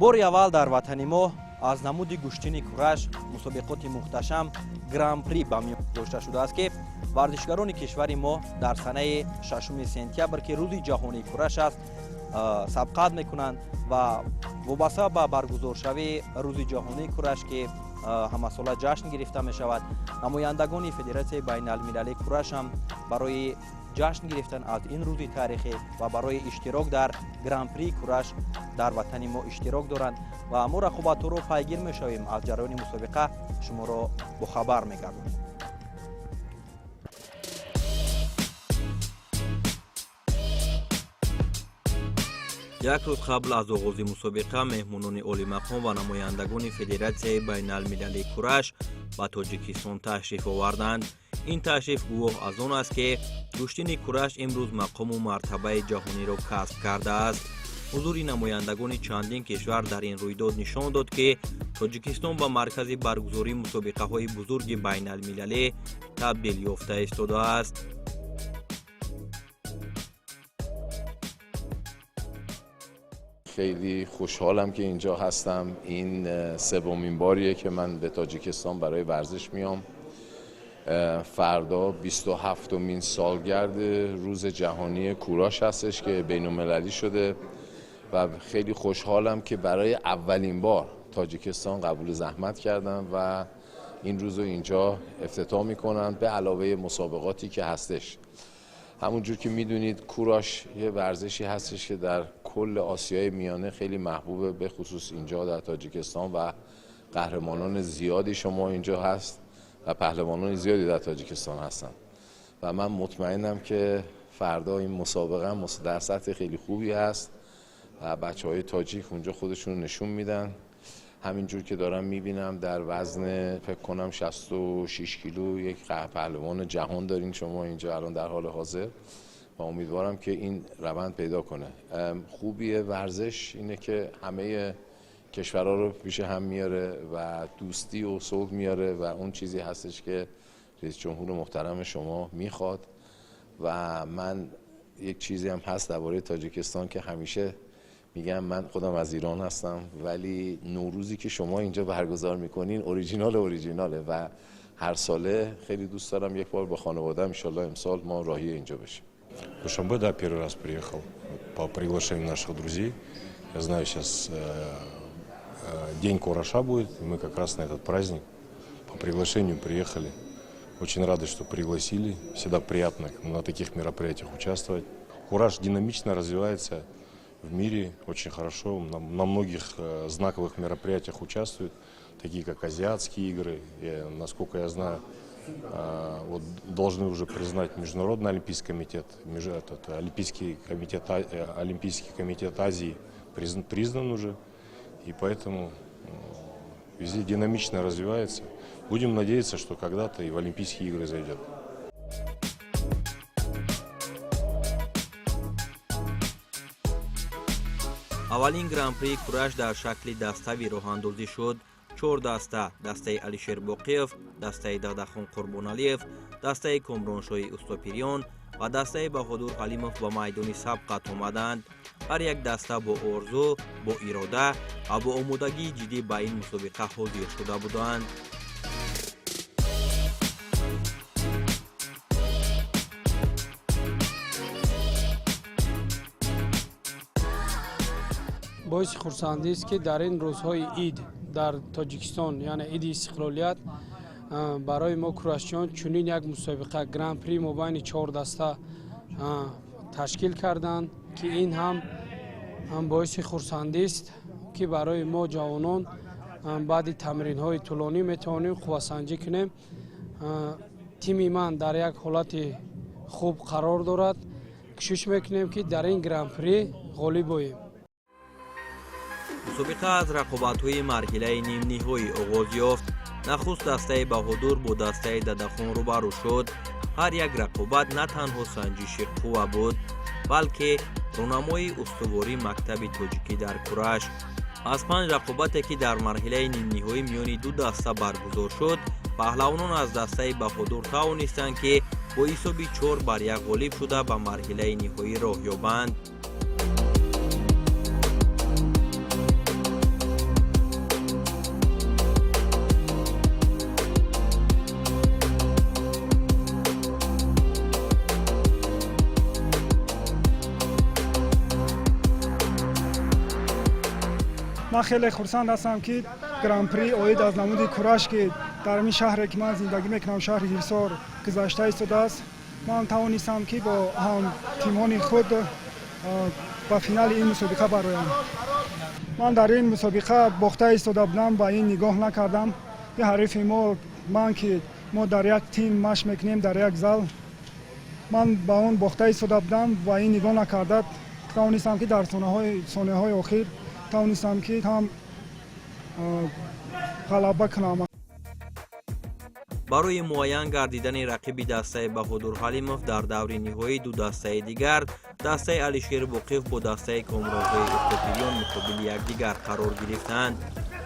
Бори аввал дар ватани мо аз намуди гӯштини кураш мусобиқоти мухташам Гран-при ба миён гузошта шудааст, ки варзишгарони кишвари мо дар санаи 6 сентябр, ки Рӯзи ҷаҳонии кураш аст, сабқат мекунанд ва вобаста ба баргузоршавии Рӯзи ҷаҳонии кураш, ки ҳамасола ҷашн гирифта мешавад, намояндагони Федератсияи байналмилалии кураш ҳам барои ҷашн гирифтан аз ин рӯзи таърихӣ ва барои иштирок дар Гран-прии кураш дар ватани мо иштирок доранд ва мо рақобатҳоро пайгир мешавем, аз ҷараёни мусобиқа шуморо бохабар мегардонем. Як рӯз қабл аз оғози мусобиқа меҳмонони олимақом ва намояндагони Федератсияи байналмилалии кураш ба Тоҷикистон ташриф оварданд. Ин ташриф гувоҳ аз он аст, ки гӯштини кураш имрӯз мақому мартабаи ҷаҳониро касб кардааст. Ҳузури намояндагони чандин кишвар дар ин рӯйдод нишон дод, ки Тоҷикистон ба маркази баргузории мусобиқаҳои бузурги байналмилалӣ табдил ёфта истодааст. خیلی خوشحالم که اینجا هستم. این سومین باریه که من به تاجیکستان برای ورزش میام. فردا 27 مین سالگرد روز جهانی کوراش هستش که بین المللی شده و خیلی خوشحالم که برای اولین بار تاجیکستان قبول زحمت کردن و این روز رو اینجا افتتاح میکنن، به علاوه مسابقاتی که هستش. همونجور که میدونید، کوراش یه ورزشی هستش که در کل آسیای میانه خیلی محبوبه، به خصوص اینجا در تاجیکستان و قهرمانان زیادی شما اینجا هست و پهلوانان زیادی در تاجیکستان هستن و من مطمئنم که فردا این مسابقه هم در سطح خیلی خوبی هست و بچه های تاجیک اونجا خودشون رو نشون میدن. همینجور که دارم میبینم، در وزن فکر کنم 66 کیلو یک پهلوان جهان دارین شما اینجا الان در حال حاضر و امیدوارم که این روند پیدا کنه. خوبی ورزش اینه که همه کشورها رو پیش هم میاره و دوستی و صلح میاره و اون چیزی هستش که رئیس جمهور محترم شما میخواد. و من یک چیزی هم هست درباره تاجیکستان که همیشه میگم، من خودم از ایران هستم، ولی نوروزی که شما اینجا برگزار میکنین original original ه و هر ساله خیلی دوست دارم یک بار با خانواده انشالله امسال ما راهی اینجا بشیم. Душанбе, да, первый раз приехал по приглашению наших друзей. Я знаю, сейчас День Кураша будет, и мы как раз на этот праздник по приглашению приехали. Очень рады, что пригласили. Всегда приятно на таких мероприятиях участвовать. Кураш динамично развивается в мире, очень хорошо. На многих знаковых мероприятиях участвует, такие как Азиатские игры. И, насколько я знаю, вот должны уже признать Международный олимпийский комитет, этот, Олимпийский комитет Азии признан уже, и поэтому везде динамично развивается. Будем надеяться, что когда-то и в Олимпийские игры зайдет. Аввалин Гран-прии кураш дар шакли даставӣ роҳандозӣ шуд. Чор даста: дастаи Алишер Боқиев, дастаи Дадахон Қурбоналиев, дастаи Комроншоҳи Устопириён ва дастаи Баҳодур Ҳалимов ба майдони сабқат омаданд. Ҳар як даста бо орзу, бо ирода ва бо омодагии ҷиддӣ ба ин мусобиқа ҳозир шуда буданд. Боиси хурсандист, ки дар ин рӯзҳои ид дар Тоҷикистон, яъне Иди истиқлолият, барои мо курашчиён чунин як мусобиқа Гран-при мобайни чор даста ташкил карданд, ки ин ҳам боиси хурсандист, ки барои мо ҷавонон баъди тамринҳои тӯлонӣ метавонем қуввасанҷӣ кунем. Тими ман дар як ҳолати хуб қарор дорад. Кӯшиш мекунем, ки дар ин Гран-при ғолиб оем. Мусобиқа аз рақобатҳои марҳилаи нимниҳоӣ оғоз ёфт. Нахуст дастаи Баҳодур бо дастаи Дадахон рӯбарӯ шуд. Ҳар як рақобат на танҳо санҷиши қувва буд, балки рӯнамои устувории мактаби тоҷикӣ дар кураш. Аз панҷ рақобате, ки дар марҳилаи нимниҳоӣ миёни ду даста баргузор шуд, паҳлавонон аз дастаи Баҳодур тавонистанд, ки бо ҳисоби 4 бар 1 ғолиб шуда, ба марҳилаи ниҳоӣ роҳ ёбанд. Ман хеле хурсанд ҳастам, ки Гран-при оид аз намуди кураш, ки дар ин шаҳре, ки ман зиндагӣ мекунам, шаҳри Ҳисор, гузашта истодааст, ман тавонистам, ки бо ҳамтимони худ ба финали ин мусобиқа бароям. Ман дар ин мусобиқа бохта истода будам, ба ин нигоҳ накардам. Ҳарифи мо ман, ки мо дар як тим машқ мекунем, дар як зал, ман ба он бохта истода будам, ба ин нигоҳ накарда тавонистам, ки дар сонияҳои охир тавонистам, ки ҳам ғалаба кунам. Барои муайян гардидани рақиби дастаи Баҳодур Ҳалимов дар даври ниҳоӣ ду дастаи дигар, дастаи Алишер Боқиев бо дастаи Комроншоҳи Устопириён, муқобили якдигар қарор гирифтанд.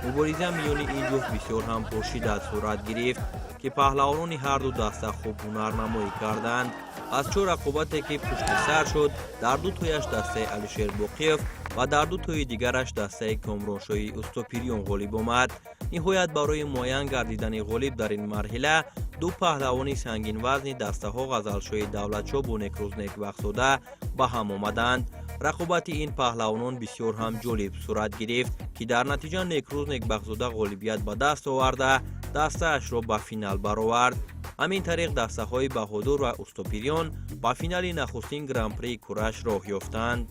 Мубориза миёни ин ҷуфт бисёр ҳам пуршиддат сурат гирифт, ки паҳлавонони ҳарду даста хуб ҳунарнамоӣ карданд. Аз чор рақобате, ки пушти сар шуд, дар ду тояш дастаи Алишер Боқиев ва дар ду тои дигараш дастаи Комроншоҳи Устопириён ғолиб омад. Ниҳоят, барои муайян гардидани ғолиб дар ин марҳила ду паҳлавони сангинвазни дастаҳо, Ғазалшоҳи Давлатшоҳ бо Некрӯз Некбахтзода, ба ҳам омаданд. Рақобати ин паҳлавонон бисёр ҳам ҷолиб сурат гирифт, ки дар натиҷа Некрӯз Некбахтзода ғолибият ба даст оварда, дастаашро ба финал баровард. Ҳамин тариқ, дастаҳои Баҳодур ва Устопириён ба финали нахустин Гран-прии кураш роҳ ёфтанд.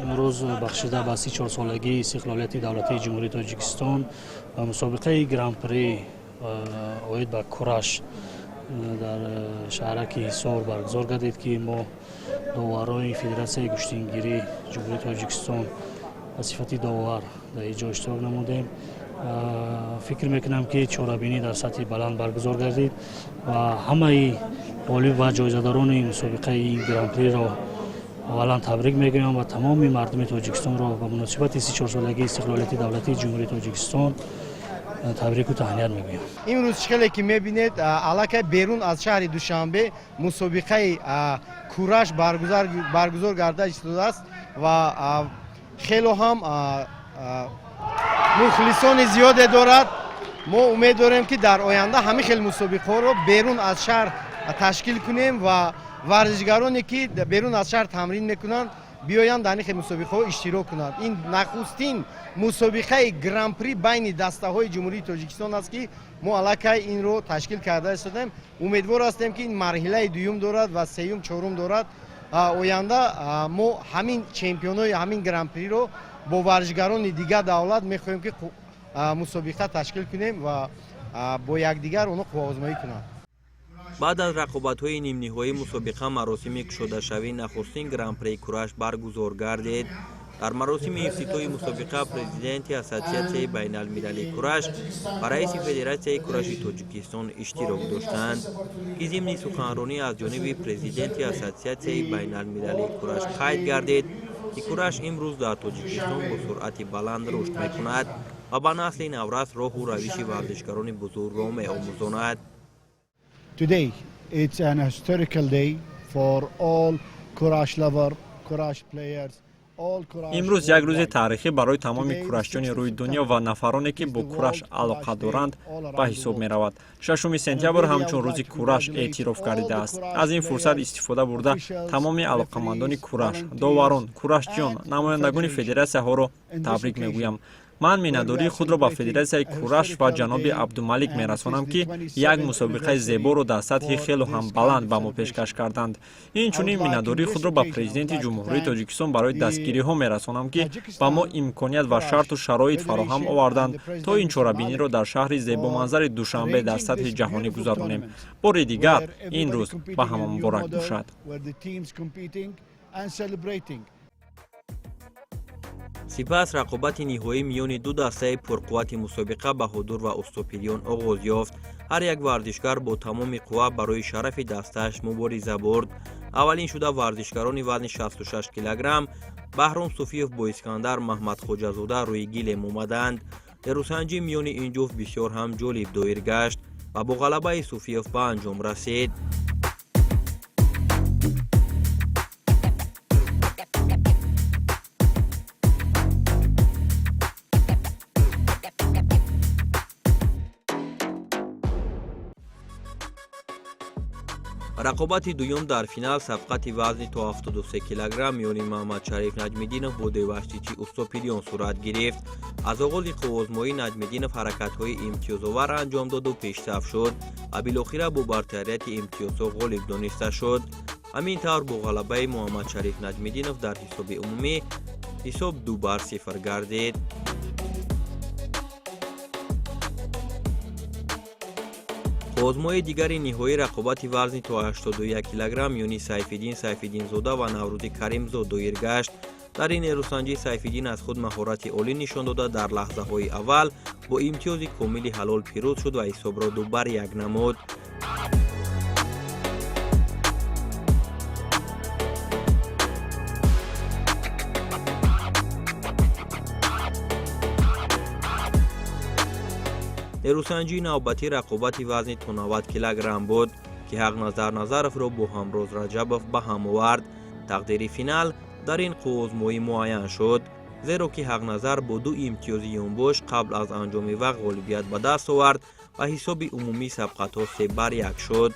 Имрӯз бахшида ба 34-солагии истиқлолияти давлатии Ҷумҳурии Тоҷикистон ва мусобиқаи Гран-при оид ба кураш дар шаҳраки Ҳисор баргузор гардид, ки мо доварони Федератсияи гӯштингирӣ Ҷумҳурии Тоҷикистон ба сифати довар дар ин ҷо иштирок намудем. Фикр мекунам, ки чорабинӣ дар сатҳи баланд баргузор гардид ва ҳамаи ғолиб ва ҷоизадорони мусобиқаи ин Гран-приро аввалан табрик мегӯям ва тамоми мардуми Тоҷикистонро ба муносибати 34-солагии истиқлолияти давлатии Ҷумҳурии Тоҷикистон табрику таҳният мегӯям. Имрӯз чӣ хеле ки мебинед, аллакай берун аз шаҳри Душанбе мусобиқаи кураш баргузор гарда истодааст ва хело ҳам мухлисони зиёде дорад. Мо умед дорем, ки дар оянда ҳамин хел мусобиқаҳоро берун аз шаҳр ташкил кунем ва варзишгароне, ки берун аз шаҳр тамрин мекунанд, биёянд, дар ин хел мусобиқаҳо иштирок кунанд. Ин нахустин мусобиқаи Гран-при байни дастаҳои Ҷумҳурии Тоҷикистон аст, ки мо аллакай инро ташкил карда истодаем. Умедвор ҳастем, ки ин марҳилаи дуюм дорад ва сеюм, чорум дорад. Оянда мо ҳамин чемпионои ҳамин Гран-приро бо варзишгарони дигар давлат мехоҳем, ки мусобиқа ташкил кунем ва бо якдигар онҳо қувваозмоӣ кунанд. Баъд аз рақобатҳои нимниҳоии мусобиқа маросими кушодашавии нахустин Гран-прии кураш баргузор гардид. Дар маросими ифтитоҳи мусобиқа президенти Ассотсиатсияи байналмилалии кураш ва раиси Федератсияи кураши Тоҷикистон иштирок доштанд, ки зимни суханронӣ аз ҷониби президенти Ассотсиатсияи байналмилалии кураш қайд гардид, ки кураш имрӯз дар Тоҷикистон бо суръати баланд рушд мекунад ва ба насли наврас роҳу равиши варзишгарони бузургро меомӯзонад. Today, it's an historical day for all Kurash lover, Kurash players. Имрӯз як рӯзи таърихӣ барои тамоми курашчиёни рӯи дунё ва нафароне, ки бо кураш алоқа доранд, ба ҳисоб меравад. 6 сентябр ҳамчун рӯзи кураш эътироф гардидааст. Аз ин фурсат истифода бурда, тамоми алоқамандони кураш, доварон, курашчиён, намояндагони федератсияҳоро табрик мегӯям. Ман миннатдории худро ба Федератсияи кураш ва ҷаноби Абдумалик мерасонам, ки як мусобиқаи зеборо дар сатҳи хело ҳам баланд ба мо пешкаш карданд. Инчунин миннатдории худро ба Президенти Ҷумҳурии Тоҷикистон барои дастгириҳо мерасонам, ки ба мо имконият ва шарту шароит фароҳам оварданд, то ин чорабиниро дар шаҳри зебоманзари Душанбе дар сатҳи ҷаҳонӣ гузаронем. Бори дигар ин рӯз ба ҳама муборак бошад. Сипас рақобати ниҳоӣ миёни ду дастаи пурқуввати мусобиқа, Баҳодур ва Устопириён, оғоз ёфт. Ҳар як варзишгар бо тамоми қувва барои шарафи дастааш мубориза бурд. Аввалин шуда варзишгарони вазни 66 килограмм Баҳром Суфиев бо Искандар Маҳмадхоҷазода рӯи гилем омаданд. Нерӯсанҷӣ миёни ин ҷуфт бисёр ҳам ҷолиб доир гашт ва бо ғалабаи Суфиев ба анҷом расид. Рақобати дуюм дар финал сабқати вазни то 73 килограмм миёни Маҳаммадшариф Наҷмиддинов бо Деваштичи Устопирён сурат гирифт. Аз оғози қувваозмоӣ Наҷмиддинов ҳаракатҳои имтиёзовар анҷом доду пешсаф шуд ва билохира бо бартарияти имтиёзҳо ғолиб дониста шуд. Ҳамин тавр, бо ғалабаи Муҳаммадшариф Наҷмиддинов дар ҳисоби умумӣ ҳисоб 2-0 гардид. Озмои дигари ниҳоӣ рақобати вазни то 81 килограмм миёни Сайфиддин Сайфиддинзода ва Наврӯзи Каримзод доир гашт. Дар ин нерӯсанҷӣ Сайфиддин аз худ маҳорати олӣ нишон дода, дар лаҳзаҳои аввал бо имтиёзи комили ҳалол пирӯз шуд ва ҳисобро 2-1 намуд. Нерӯсанҷии навбатӣ рақобати вазни то 90 килограмм буд, ки Ҳақназар Назаровро бо Ҳамроз Раҷабов ба ҳам овард. Тақдири финал дар ин қувваозмоӣ муайян шуд, зеро ки Ҳақназар бо ду имтиёзи ёнбош қабл аз анҷоми вақт ғолибият ба даст овард ва ҳисоби умумии сабқатҳо 3-1 шуд.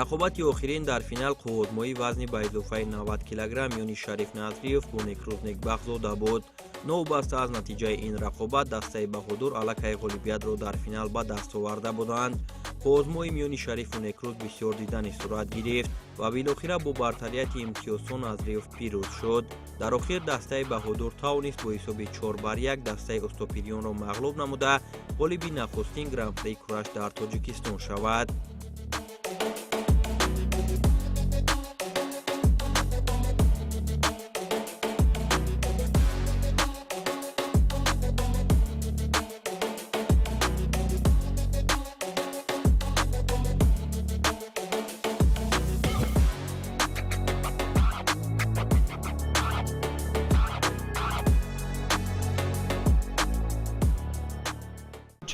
Рақобати охирин дар финал қувваозмоии вазни ба изофаи 90 килограмм миёни Шариф Назриев бо Некрӯз Некбахтзода буд. Новобаста аз натиҷаи ин рақобат, дастаи Баҳодур аллакай ғолибиятро дар финал ба даст оварда буданд. Қувваозмоӣ миёни Шарифу Некрӯз бисёр дидани сурат гирифт ва билохира бо бартарияти имтиёзҳо Назриев пирӯз шуд. Дар охир дастаи Баҳодур тавонист бо ҳисоби 4-1 дастаи Устопирёнро мағлуб намуда, ғолиби нахустин гран-при кураш дар Тоҷикистон шавад.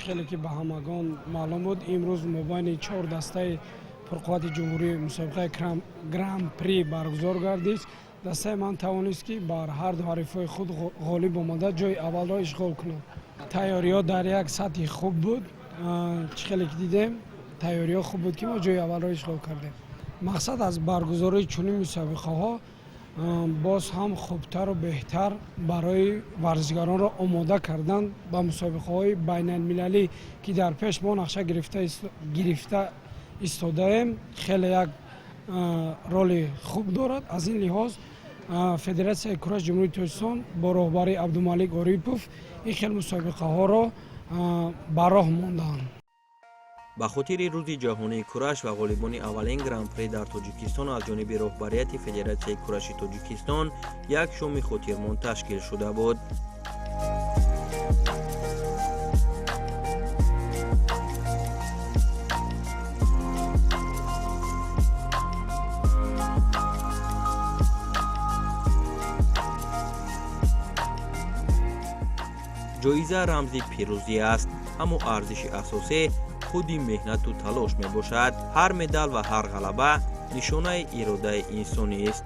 Хеле ки ба ҳамагон маълум буд, имрӯз мобайни чор дастаи пурқуввати ҷумҳурӣ мусобиқаи гран-при баргузор гардид. Дастаи ман тавонист, ки бар ҳар ду ҳарифҳои худ ғолиб омада, ҷои аввалро ишғол кунад. Тайёриҳо дар як сатҳи хуб буд. Чӣ хеле ки дидем, тайёриҳо хуб буд, ки мо ҷои аввалро ишғол кардем. Мақсад аз баргузории чунин мусобиқаҳо боз ҳам хубтару беҳтар барои варзишгаронро омода кардан ба мусобиқаҳои байналмилалӣ, ки дар пеш мо нақша гирифта истодаем, хеле як роли хуб дорад. Аз ин лиҳоз Федератсияи кураш Ҷумҳурии Тоҷикистон бо роҳбарии Абдумалик Орипов ин хел мусобиқаҳоро ба роҳ мондаанд. Ба хотири Рӯзи ҷаҳонии кураш ва ғолибони аввалин гран-при дар Тоҷикистон аз ҷониби роҳбарияти Федератсияи кураши Тоҷикистон як шоми хотирмон ташкил шуда буд. Ҷоиза рамзи пирӯзӣ аст, аммо арзиши асосӣ худи меҳнату талош мебошад. Ҳар медал ва ҳар ғалаба нишонаи иродаи инсонист.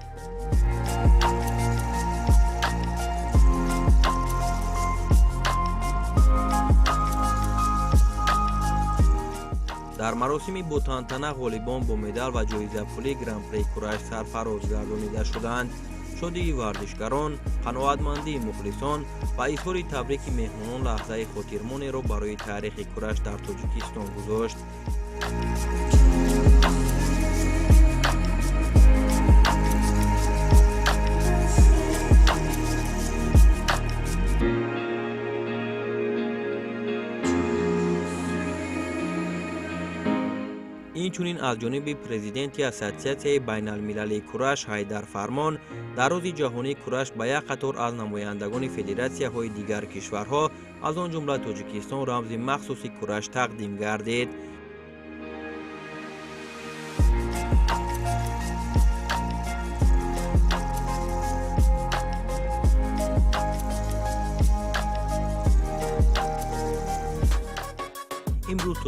Дар маросими ботантана ғолибон бо медал ва ҷоизапулии гран-при кураш сарфароз гардонида шуданд. Шодии варзишгарон, қаноатмандии мухлисон ва изҳори табрики меҳмонон лаҳзаи хотирмонеро барои таърихи кураш дар Тоҷикистон гузошт. Инчунин аз ҷониби президенти Ассотсиатсияи байналмилалии кураш Ҳайдар Фармон дар Рӯзи ҷаҳонии кураш ба як қатор аз намояндагони федератсияҳои дигар кишварҳо, аз он ҷумла Тоҷикистон, рамзи махсуси кураш тақдим гардид.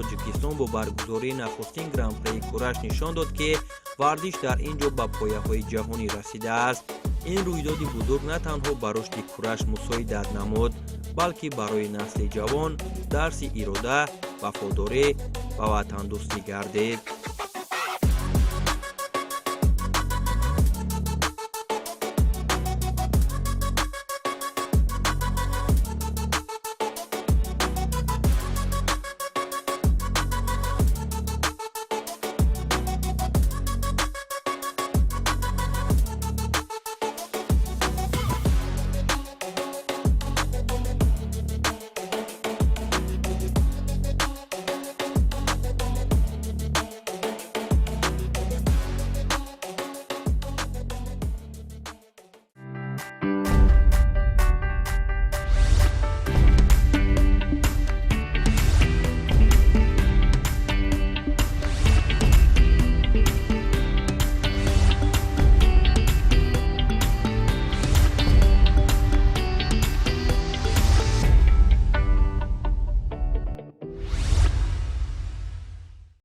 Тоҷикистон бо баргузории нахустин Гран-прии кураш нишон дод, ки варзиш дар ин ҷо ба пояҳои ҷаҳонӣ расидааст. Ин рӯйдоди бузург на танҳо ба рушди кураш мусоидат намуд, балки барои насли ҷавон дарси ирода, вафодорӣ ва ватандӯстӣ гардид.